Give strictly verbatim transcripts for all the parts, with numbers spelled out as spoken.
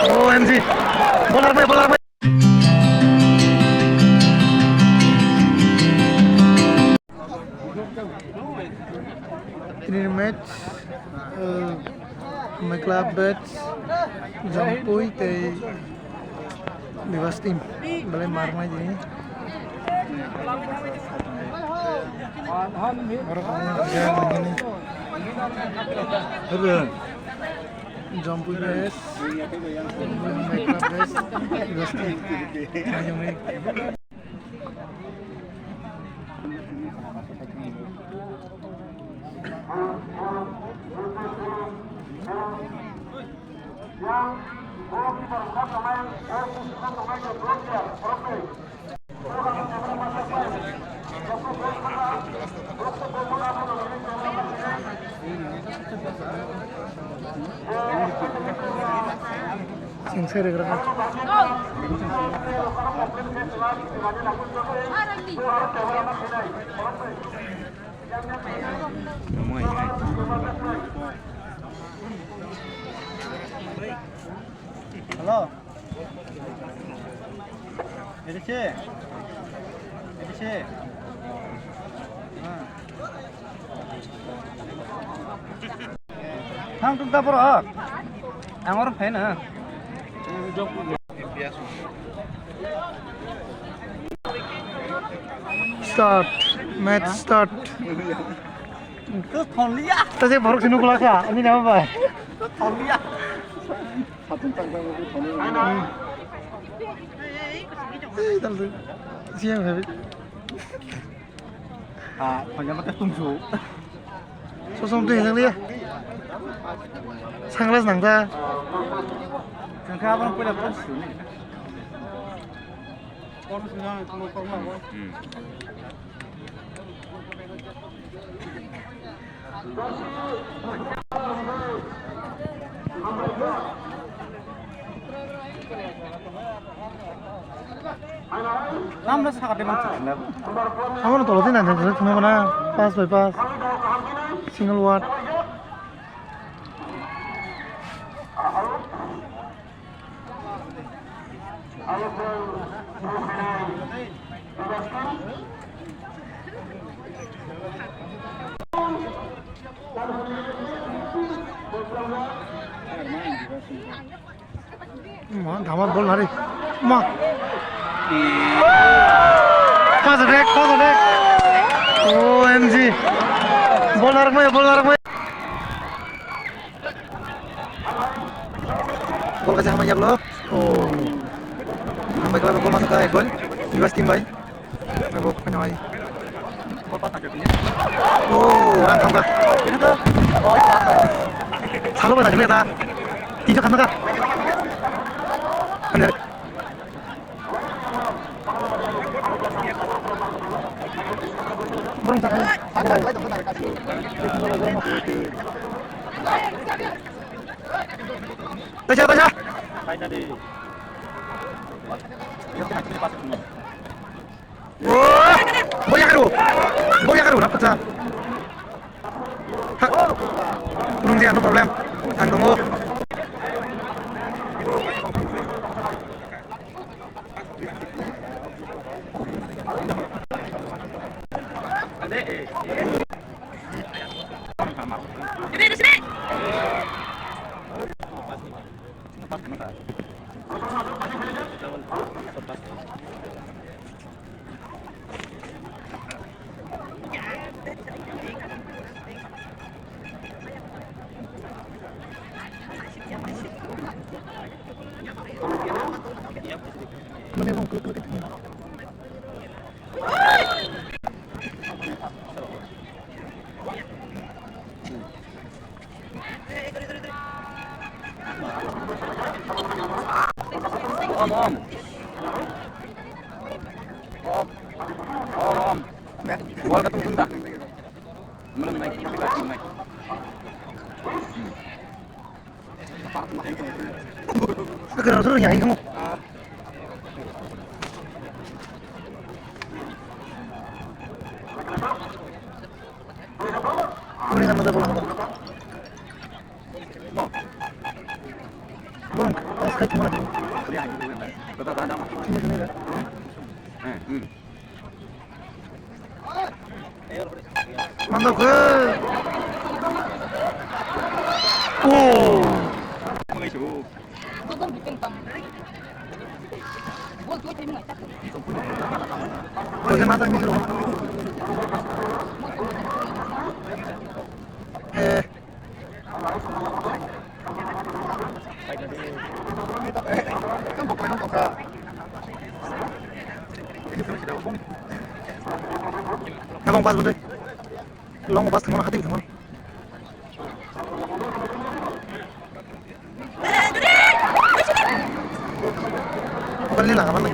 O M G. Bowler bai, bowler bai. Tini match, eh, Mekla batch, Jampui tei Bebas team belai mar wngnai tini. Borok ang jai manjani. Jampui batch, Mekla batch, Bebas team. Naiyungni. Singsa regra. Hello. Ede se. Ede se. Thang tuk da borok. Ang oro phaina. Start, match start. Tase borok sinu kula kha, ani nama bai. Ei, tal tu. Siang habit. Ah, phanya mata tungsu. Sosom tu hilang dia. Sunglass nang ta. Sangka abang pula pun sini. Pun sini, pun sini. Tamno sakate man chukla. Amo no tolo din ande thuma mana pass by pass. Single word. Ma, dhamar bol nari. Ma. Pass attack, pass attack. O M G. Bol narak mai, bol narak mai. Gol kaisa hamya yaplo. Oh. Hambai khlai gol masa ta ekgol. Bebas team bai. Abo khaina bai. Oh, rang thangka. Salo bai rang ta. Tisa khamka. Ande. Taisa, taisa. Oh, boya karu. Boya karu, nak pecah. Ha. Burung dia, no problem. Ang tongo. Mano khe. Oh. Oke, mata ni. Eh. Tabang bus bwdai. Long bus thangmani hati thangmani. Mobile ni laga bana.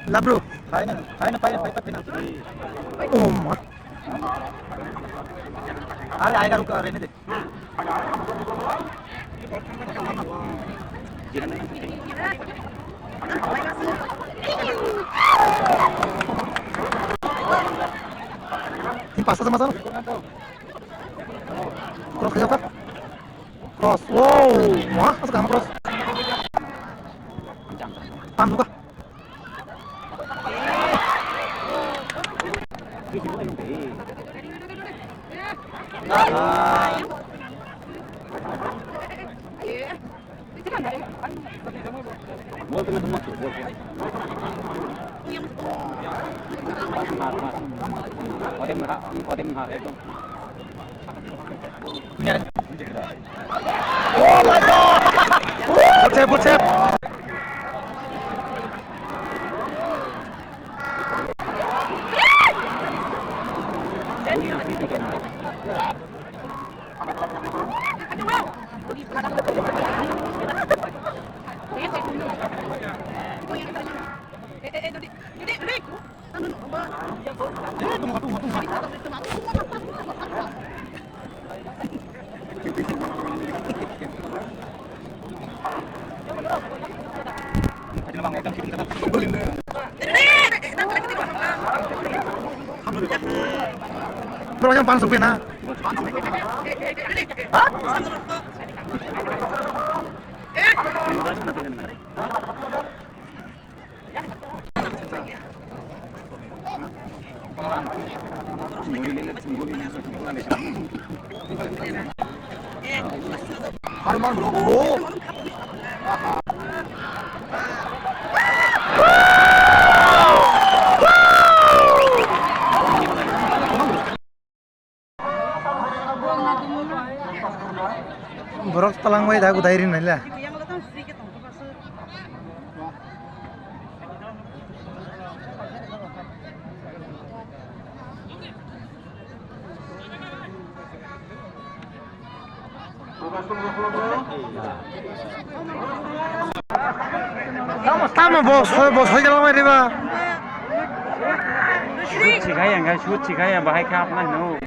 Labro. Hai na, hai na, pai na, pai na, pai na. Oh ma. Are, aega, ruka, rehne de. Ini pasal sama-sama. Cross kaya ka? Cross. Wow. Wah, masuk kamu cross. Pam buka. Oh my God! Bucep, bucep. Bro, yang panas rupiah na. Borok talangbai da gudai ri naila. Tamo bo soi, bo soi gala mai riba. Shoot sikhai ang, shoot sikhai ang, bahai kha apna hino.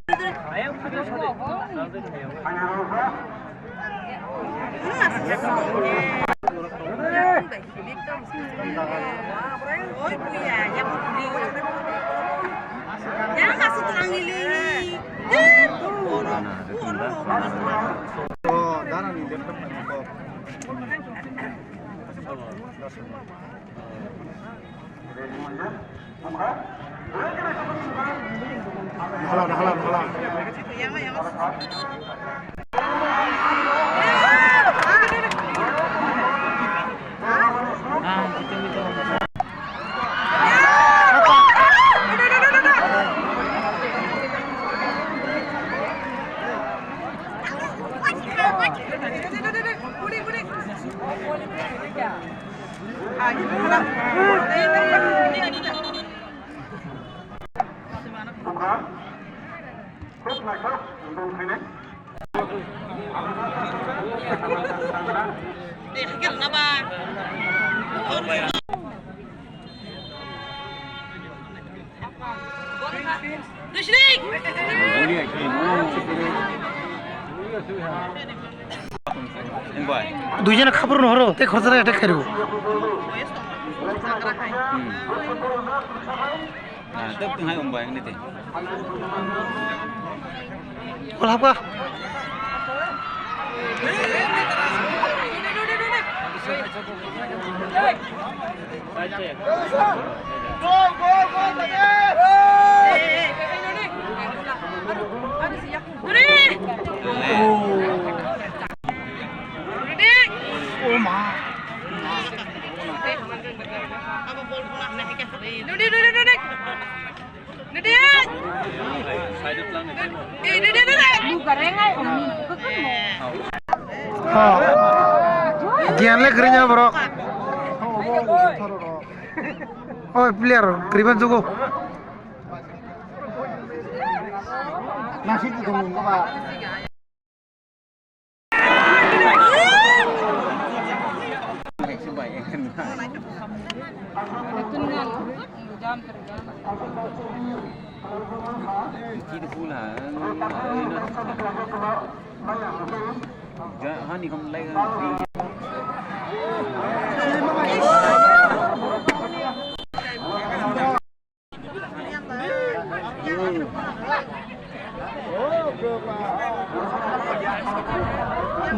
Duijone khapur no horo, te khorsa attack khairo. Hmm. Ah, tak tu hai umbai ni te. Wala hapka. Gian le kering ya borok. Oi player keriban jugo. Nasi tu tunggu ba.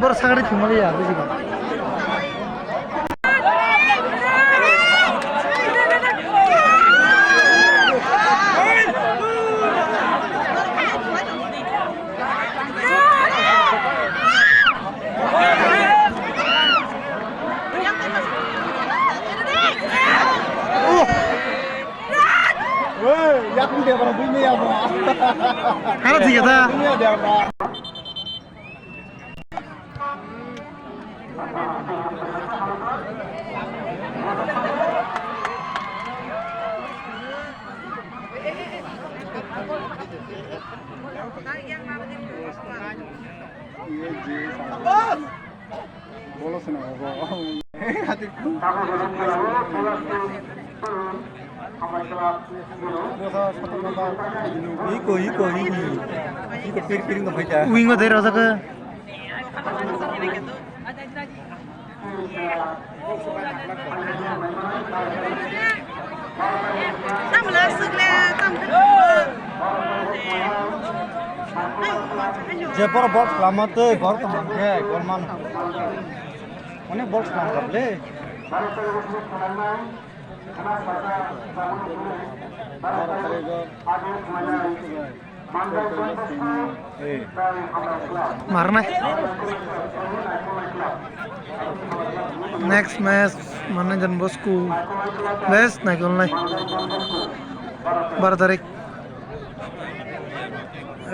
Bor sagri thumali ya, buji ba. Yakni debra buini ya ba. Hara thik asa. Buini ya debra. Bolo swnam bo. Iko, iko, iko. Iko pir pir no phaita. Wing o dai rojak. Je bor bol lama tei bor tong khe gol man. Onek bol tong kha le. Marnai. Next match Marnai Don Bosco versus Naikolnai. Baro tarik.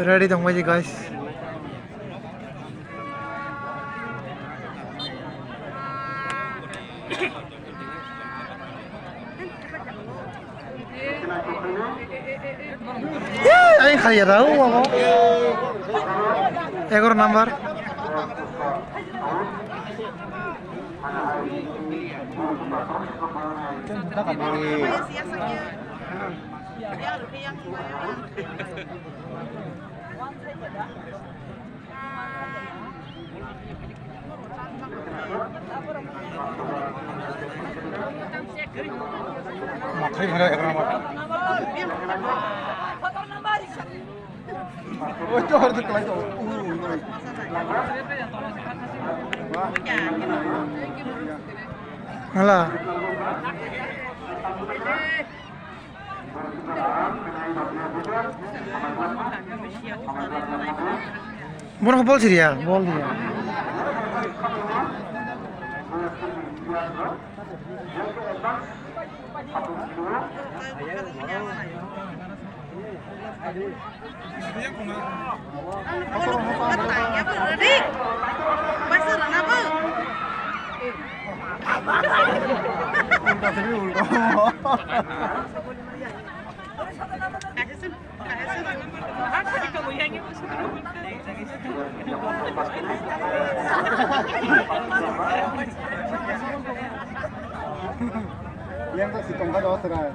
Ready tongbai di guys. Ai khaya da o abo. Egaroh number. Hala. Bono bol siriya, bol diya. Yang tak si tongkha do serai.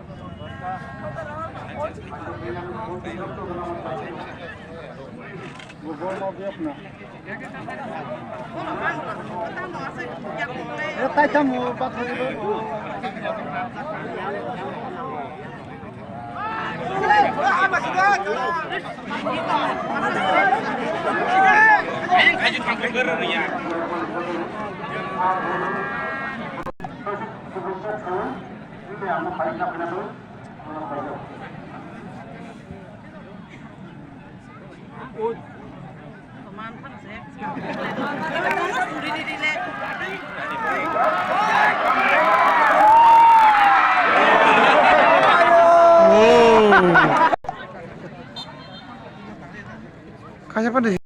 Kaisa pande.